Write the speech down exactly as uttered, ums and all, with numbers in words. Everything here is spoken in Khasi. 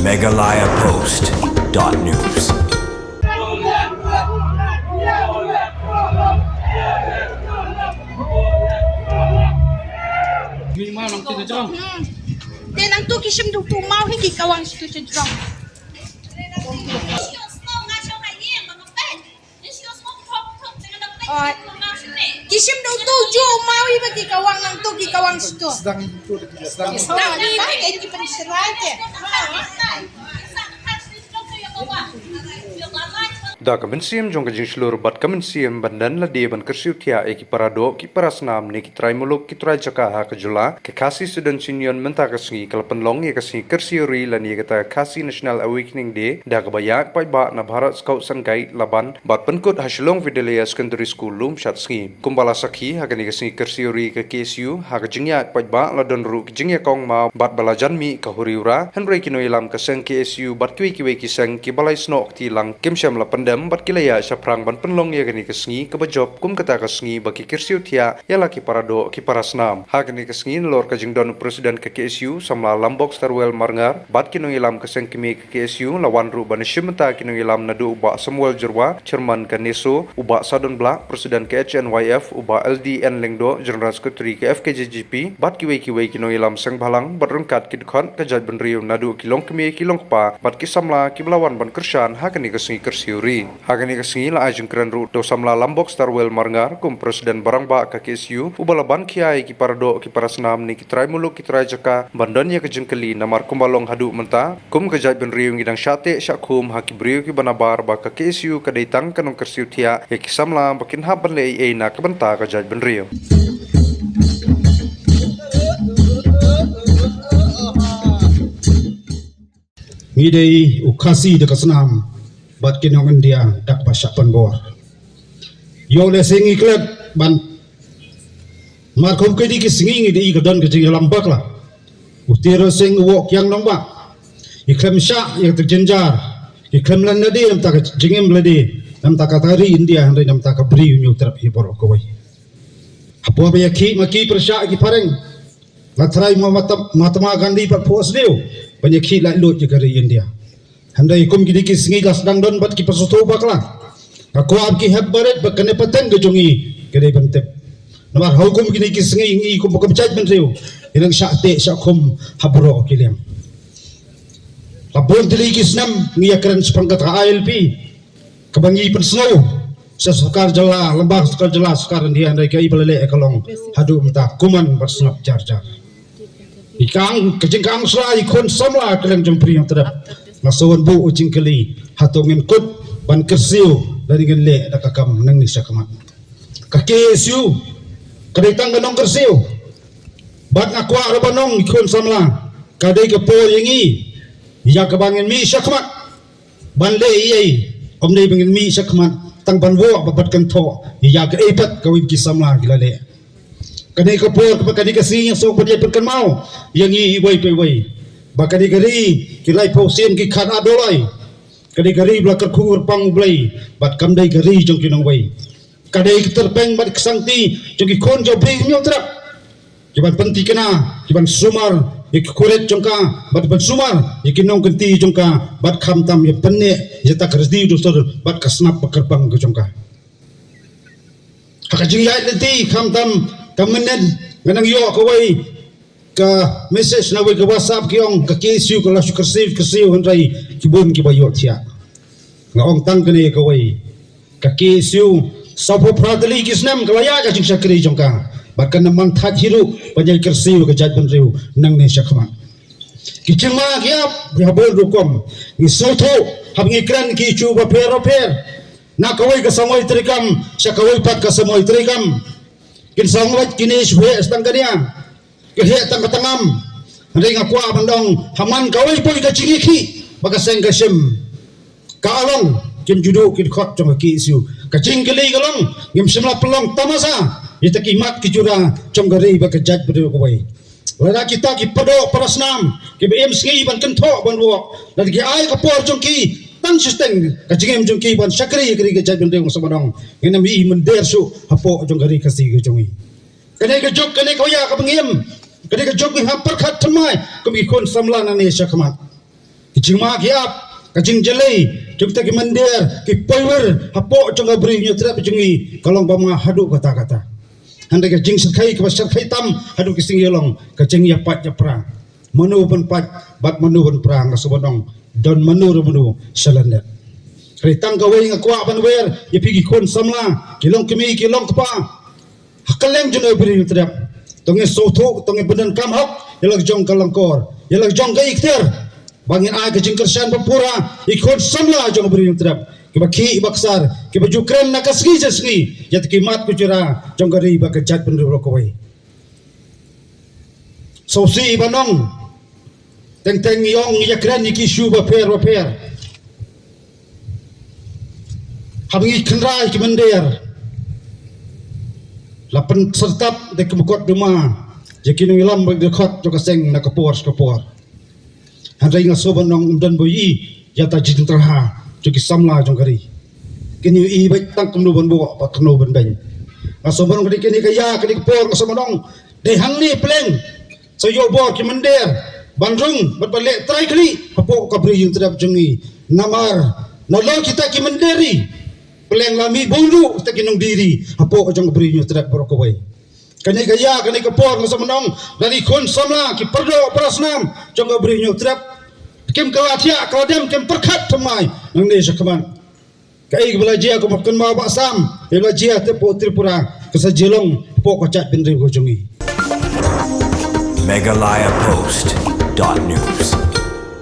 Meghalaya Post dot news. Hmm. Te nangtu ki shim da utu u maw hi ki kawang shitu sha jrong. Oi. Ki shim da utu u ju u maw hi ba ki kawang nangtu ki kawang shitu. Sdang utu sdang. Sdang utu ki pynshrai te. Da ka mynsiem jong ka jingshlur bad ka mynsiem ban don lade ban kyrsiew thiah ïa ki para doh ki para snam ne ki trai muluk ki trai jaka ha ka jylla, ka Khasi Students Union mynta ka sngi ka la pynlong ïa ka sngi kyrsiew ri lane ïa kata ka Khasi National Awakening Day da kaba ïaid paidbah na Bharat Scouts and Guide Laban bad pynkut ha Shillong Vidyalaya Secondary School Lumshadsngi. Kumba la sakhi ha kane ka sngi kyrsiew ri ka K S U ha ka jingïaid paidbah la don ruh ki jingïakong maw bad ba la jan mih ka huri hura, hynrei ki nongïalam ka seng K S U bad kiwei kiwei ki seng kiba la ïasnoh kti lang kim shym la pyndem bad ki la ïaid shaphrang ban pynlong ïa kane ka sngi kaba jop kum kata ka sngi ba ki kyrsiew thiah ïa la ki para doh ki para snam. Ha kane ka sngi nalor ka jingdon u President ka K S U Samla Lambok Starwell Marngar bad ki nongïalam ka seng kmie K S U la wan ruh ban shim bynta ki nongïalam naduh u Bah Samuel Jyrwa, Chairman ka NESO, u Bah Sadon Blah, President ka H N Y F, u Bah L D N Lyngdoh, General Secretary ka F K J G P, bad kiwei kiwei ki nongïalam seng bhalang bad ryngkat ki dkhot ka jaitbynriew naduh ki longkmie ki longkpa bad ki samla kiba la wan ban kyrshan ha kane ka sngi kyrsiew ri. Ha kane ka sngi la ai jingkren ruh da u Samla Lambok Starwell Marngar kum President Barangbah ka K S U uba la ban khia ïa ki para doh ki para snam ne ki trai muluk ki trai jaka ban don ïa ka jingkylli namar kumba long haduh mynta kum ka jaitbynriew ngi dang shah teh shah khum ha ki briew kiba nabar ba ka K S U ka dei tang ka nongkyrsiew thiah ïa ki samla ba kin hap ban leh ei ei na ka bynta ka jaitbynriew. Ngi dei u Khasi da ka snam bad ki nong India da kaba shah pynbor. Ïoh lehse ngi klet ban markhum kine ki sngi ngi dei ka don ka jingïalam bakla. U tiro seng u wok kiang nong ba. I khlem shah ïa ka jynjar. I khlem lan lade namta ka jingim lade namta ka tari India hynrei namta ka bri u ñiew trap hi bor kawei. Hapoh ba ïa ki ma ki pyrshah ki phareng. Nga trai ma Mahatma Gandhi pat phuh sniew ban ïa khih laitluid ïa ka ri India. Hynrei kum kine ki sngi ka sdang don bad ki pyrshah bakla. Nga kwah ki hep barit ba kane pateng ka jong ngi ka dei ban tip. Namar ha kum kine ki sngi ngi kum ka jaitbynriew ngi dang shah teh shah khum ha baroh ki liang. La bun tylli ki snem ngi ïa kren shaphang kata ka I L P. Kaba ngi pynsngew sha sorkar jylla, lyngba sorkar jylla, sorkar India, hynrei kaei ba la leh ka long haduh mynta kumno ban sngap jar jar. Ka jingkang sla i khun samla kylleng jong Pyrshah Tyrep. Nga sa wan buh u jingkylli, hato ngin kut ban kyrsiew lane ngin leh da ka kam nangne shakhmat. Ka K S U ka dei tang ka nongkyrsiew. Bad nga kwah ruh ban ong i khun samla, ka dei ka por ïa ngi ïa kaba ngin mih shakhmat. Ban leh ei ei, ym dei ba ngin mih shakhmat tang ban wok bad kynthoh ïa kaei pat kawei ki samla ki la leh. Kane ka por kaba kane ka sngi nga sngewbha ban ïa pynkynmaw ïa ngi iwei pa iwei ba kane ka ri ki laiphew sien ki khadar dolai. Kane ka ri ba la kyrkhu kyrpang U Blei bad kam dei ka ri jong ki nongwei. Ka dei ka tyrpeng bad ka sangti jong ki khun jong U Blei Hynñiewtrep. Ki ban pynthikna, ki ban sumar ïa ki khurit jong ka, bad ban sumar ïa ki nongkynti jong ka, bad khamtam ïa pynneh ïa ta ka riti dustur bad ka snap ba kyrpang ka jong ka. Ha ka jingïaid lynti khamtam ka mynnin nga nang ïoh kawei ka message na wei ka WhatsApp ki ong ka K S U ka la shu kyrsiew kyrsiew hynrei ki bun kiba ïoh thiah. Nga ong tang kane kawei. Ka K S U sawphew phra tylli ki snem ka la ïaid ka jingshakri jong ka. Bad kan ym man thait hi ruh ban ïa kyrsiew ka jaitbynriew nangne shakhmat. Ki jingma ki ap ki ha bun rukom. Ngi sngewthuh haba ngi kren ki issue bapher bapher. Na kawei ka samoi treikam sha kawei pat ka samoi treikam. Kin song wait kine shu heh tang ka nia. Ki heh tang ka tangam. Hynrei nga kwah ban ong ha man kawei poi ka jingïakhih ba ka seng ka shim. Ka long kim ju duh ki dkhot jong ka K S U. Ka jingkylli ka long ngim shym la pynlong tamasa ïa ta ki mat ki jura jong ka ri bad ka jaitbynriew kawei. Lada kita ki para doh para snam kiba im sngi ban kynthoh ban wok, lada ki ai ka por jong ki tang shiteng ka jingim jong ki ban shakri ïa ka ri ka jaitbynriew, nga sngewbha ban ong ngin ym ïohi mynder shuh hapoh jong ka ri Khasi ka jong ngi. Kane ka juk kane ka waya kaba ngi im, kane ka juk ngi hap pyrkhat thymmai kum ki khun samla nangne shakhmat. Ki jingma ki ap, ka jingjalei jong kita ki mynder, ki poiwir hapoh jong ka Bri Hynñiewtrep jong ngi ka long ba ma haduh katta katta. Hynrei ka jingshyrkhei kaba shyrkhei tam haduh ki sngi ka long ka jingïapait ïapra. Mano ban pait bad mano ban pra, nga sngewbha ban ong don mano re mano sha lyndet. Hynrei tang kawei nga kwah ban wer ïa phi ki khun samla, ki long kmie ki long kpa ha kylleng jong ka Bri Hynñiewtrep. To ngin sngewthuh, to ngin pyndonkam hok ïa la ka jong ka lyngkor, ïa la ka jong ka ikhtiar ba ngin ai ka jingkyrshan ba pura ïa ki khun samla jong ka Bri Hynñiewtrep, kiba khih ba ksar, kiba ju kren na ka sngi sha sngi ïa ki mat ki jura jong ka ri bad ka jaitbynriew baroh kawei. Sngewsih ban ong, teng teng ngi ong ngi ïakren ïa ki issue bapher bapher. Haba ngi kynrad ïa ki mynder, la pynsyrtap da ki mukotduma ïa ki nongïalam bad ki dkhot jong ka seng na ka por sha ka por. Hynrei nga sngewbha ban ong ym don ba ïohi ïa ka jingtyrha jong ki samla jong ka ri. Kin ïohi beit tang kumno ban buh bad kumno ban beiñ. Nga sngewbha ban ong kane ka ïa kane ka por, nga sngewbha ban ong dei hangne pleng sa ïoh bor ki mynder ban rung bad ban leh trai khlieh hapoh ka Bri Hynñiewtrep jong ngi. Namar nalor kita ki mynder ri pleng la mih bun ruh kita ki nongdie ri hapoh ka jong ka Bri Hynñiewtrep baroh kawei. Kane ka ïa kane ka por nga sngewbha ban ong da ki khun samla, ki pardoh parasnam jong ka Bri Hynñiewtrep, kim kylla thiah kylla dem, kim pyrkhat thymmai nangne shakhmat. Kaei kaba la jia, kumba kynmaw Bah Sam, kaba la jia hapoh Tripura ka sa jia long hapoh ka jaitbynriew ka jong ngi. Meghalaya Post dot news.